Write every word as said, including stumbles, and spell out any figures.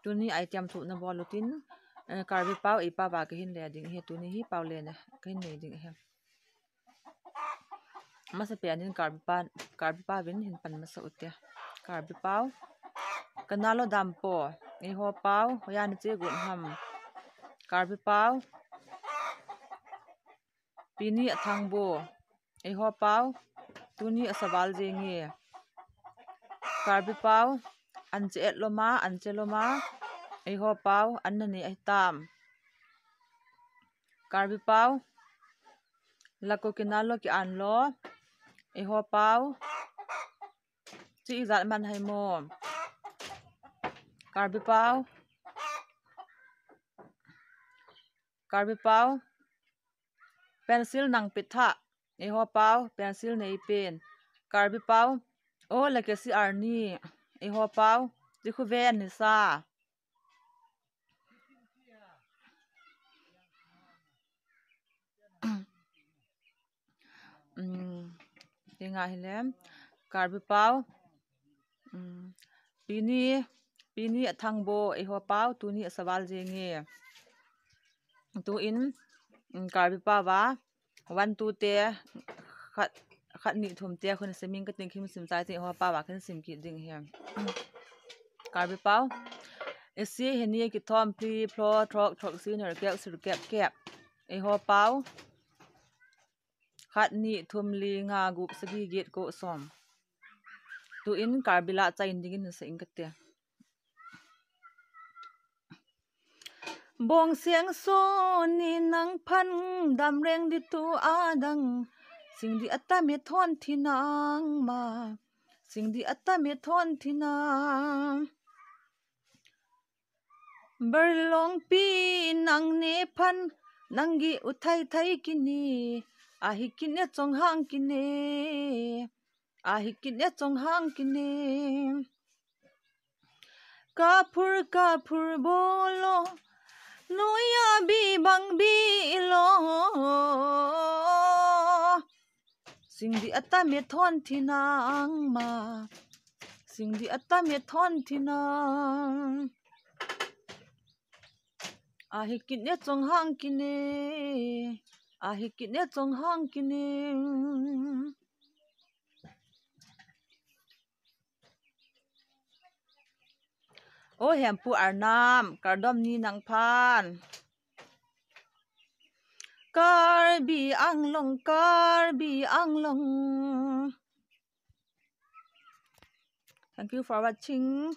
Tuni item thum na bol utin, eh, Karbi pau, i pau va kahin le ding ahi, tuni hi pau le na kahin le ding ahi. Masa pen in Karbi pa, Karbi pau vin hin pan masa ute. Karbi pau. Kana lo dam po. Eiho pau, hoiya nache got ham. Karbi pau. Pini athang bo. Eiho pau. Tuni asaval jenge. Karbi pau. An che et loma, an che loma. Eiho pau. An nani ahitam. Karbi pau. Lako kina lo ki an lo. Eiho pau. Chi ijat man hai mo. Karbi pau. Karbi pau. Pencil nang pitha. Eiho pau. Pencil nei pen. Karbi pau. O la ke si arni. Eiho pau. Chi khu ven ni sa. Tinga hilem. Karbi pau. Pini, pini athang bo, eiho pau, tuni asaval jenge. Tu in, Karbi pau va. One, two te, khat, khat ni thum te, khun siming kating khim sim chai ting, eiho pau va khin sim ki ding hi. Karbi pau. Esi hini kithom pli, plo, throk, throk, si, ner, kep, sir, kep, kep. Eiho pau. Khat ni thum li nga gup sagi get ko som. Tu in Karbi la chai in dingin sa in kate. Bong siang so ni nang phan dam reng di tu adang. Sing di ata me thon thi nang ma. Sing di ata me thon thi nang. Ber long pi nang ne phan nang gi u thai thai kini. Ahi kine chong hang kine. Ahi kine chong hang kine. Kaphur, kaphur bolo, noya bi bang bi lo. Sing di ata me thon thi nang ma. Sing di ata me thon thi nang. Ahi kine chong hang kine. Ahi kine chong hang kine. O Hempu Arnam, kardom ni nang phan. Karbi Anglong, Karbi Anglong. Thank you for watching.